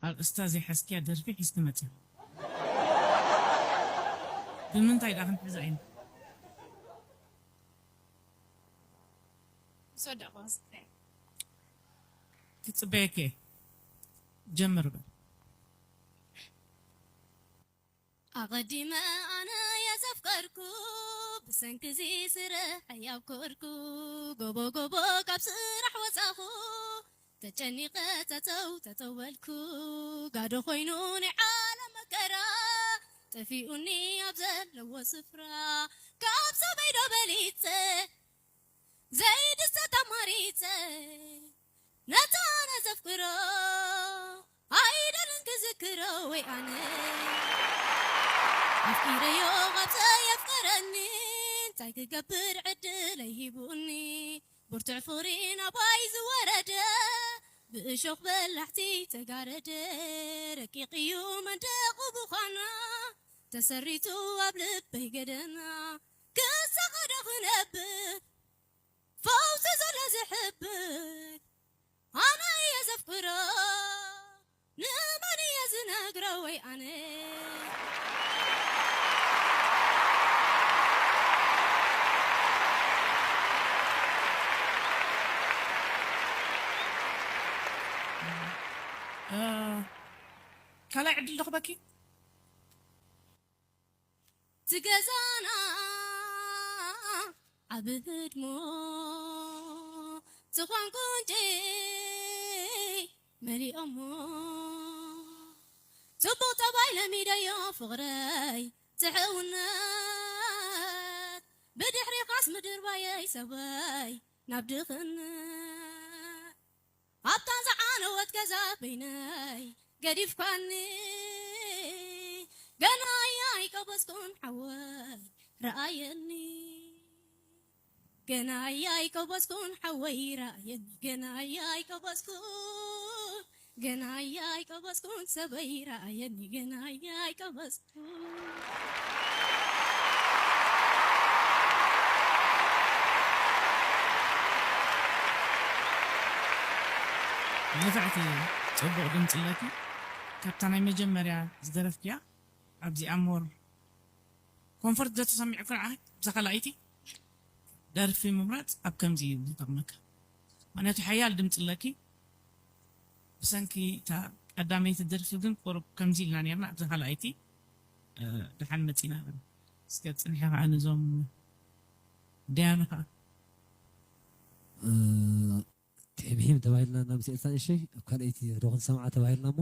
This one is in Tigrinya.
ኣርእስታ ዘይሓዝክያ ደርፊ ሒዝኪ መጺኺ። ብምንታይ ደኣ ክንሕዛ ኢና? ዝወደቕዋ ስፍራ። ክጽበየኪ እየ። ጀምር በል። ኣቐዲመ ኣነ እየ ዘፍቀርኩ፣ ብሰንኪ እዚ ስርሐይ ኣብ ኮርኩ፣ ጎቦ ጎቦ ካብ ስራሕ ወጻኹ፣ ተጨኒቐ ጠጠው ጠጠው በልኩ፣ ጋዶ ኮይኑ ናይ ዓለም መከራ፣ ጠፊኡኒ ኣብ ዘለዎ ስፍራ፣ ካብ ሰበይ ዶ በሊጸ፣ ዘይድሰት ኣማሪጸ፣ ነታ ኣነ ዘፍቅሮ ኣይደልን ክዝክሮ ወይ ኣነ ኣፍቂረዮ ካብ ዘየፍቀረኒ እንታይ ክገብር ዕድለይ ሂቡኒ ብርቱዕ ፍቕሪ ናባይ ዝወረደ ብእሾኽ በላሕቲ ተጋረደ ረቂቕ እዩ መንደቑ ብዃና ተሰሪቱ ኣብ ልበይ ገደና ክሳቐዶ ክነብር ፈውሲ ዘሎ ዝሕብር ኣነ እየ ዘፍቅሮ ንመን እየ ዝነግሮ ወይ ኣነ ካልኣይ ዕድል ረኽበኪ ትገዛና ዓቢ ህድሞ ዝኾን ቁንጪ መሊኦሞ ጽቡቕ ጠባይ ለሚደዮ ፍቕረይ ትሕውነት ብድሕሪኻስ ምድርባየይ ሰበይ ናብ ድኽነት ኣብታ ዝዓነወት ገዛ በይነይ ገዲፍካኒ ገና እያ ኣይቀበስኩን ሓወይ ረኣየኒ ገና እያ ኣይቀበስኩን ሓወይ ረኣየኒ ገና እያ ኣይቀበስኩን ገና እያ ኣይቀበስኩን ሰበይ ረኣየኒ ገና እያ ኣይቀበስኩን ንፍዕቲ ጽቡቕ ድምጺ ኣለኪ። ካብታ ናይ መጀመርያ ዝደረፍክያ ኣብዚኣ ሞር ኮንፈርት ዘተሰሚዑ ክርዓ እዛ ካልኣይቲ ደርፊ ምምራጽ ኣብ ከምዚ እዩ ዝጠቕመካ። ምክንያቱ ሓያል ድምጺ ኣለኪ። ብሰንኪ እታ ቀዳመይቲ ደርፊ ግን ቁሩብ ከምዚ ኢልና ነርና ኣብዛ ካልኣይቲ ደሓን መጺና እስከ ጽንሐ ከዓ ነዞም ደያኑ ከዓ ቴምሂም ተባሂልና ናብ ስእልታ እሺ ኣብ ካልኣይቲ ዶ ክንሰምዓ ተባሂልና እሞ